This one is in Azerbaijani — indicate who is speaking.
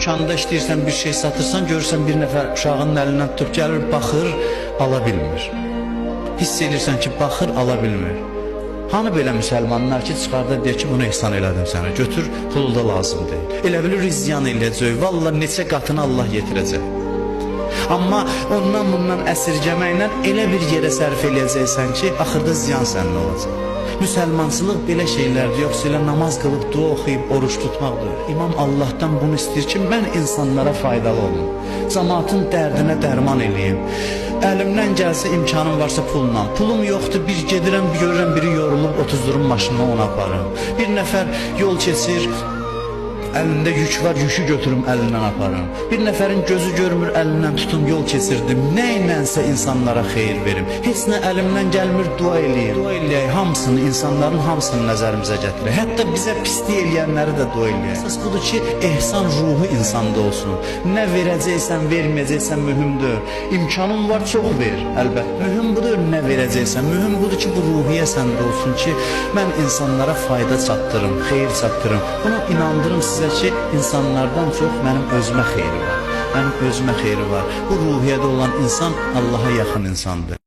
Speaker 1: Dükanda işləyirsən, bir şey satırsan, görürsən bir nəfər uşağının əlindən tutub gəlir, baxır, ala bilmir. Hiss edirsən ki, baxır, ala bilmir. Hanı belə müsəlmanlar ki, çıxarda deyir ki, bunu ehsan elədim sənə, götür, pulu da lazım deyil. Elə bilir ziyan eləyəcək, vallah neçə qatını Allah yetirəcək. Amma ondan bundan əsirgəməklə elə bir yerə sərf eləyəcəksən ki, axırda ziyan sənin olacaq. Müsəlmançılıq belə şeylərdir, yoxsa elə namaz qılıb, dua oxuyub, oruç tutmaqdır. İmam Allahdan bunu istəyir ki, mən insanlara faydalı olum. Cəmaatın dərdinə dərman eləyim. Əlimdən gəlsə imkanım varsa pulla. Pulum yoxdur, bir gedirəm, bir görürəm biri yorulub, otuzdurum maşınına onu aparım. Bir nəfər yol keçir, əlində yük var, yükü götürüm əlindən aparım. Bir nəfərin gözü görmür, əlindən tutum yol keçirdim. Nə ilənsə insanlara xeyir verim. Heç nə əlimdən gəlmir, dua eləyim. Dua eləyək, hamısını, insanların hamısını nəzərimizə gətirək. Hətta bizə pislik eləyənləri də dua eləyək. Əsas budur ki, ehsan ruhu insanda olsun. Nə verəcəksən, verməyəcəksən mühümdür. İmkanın var, çox ver, əlbəttə. Mühüm budur, nə verəcəksən. Mühüm budur ki, bu ruhiyyə səndə olsun ki, mən insanlara fayda çatdırım, xeyir çatdırım. Bunu inandırım sizə ki, insanlardan çox mənim özümə xeyri var. Mənim özümə xeyri var. Bu ruhiyyədə olan insan Allaha yaxın insandır.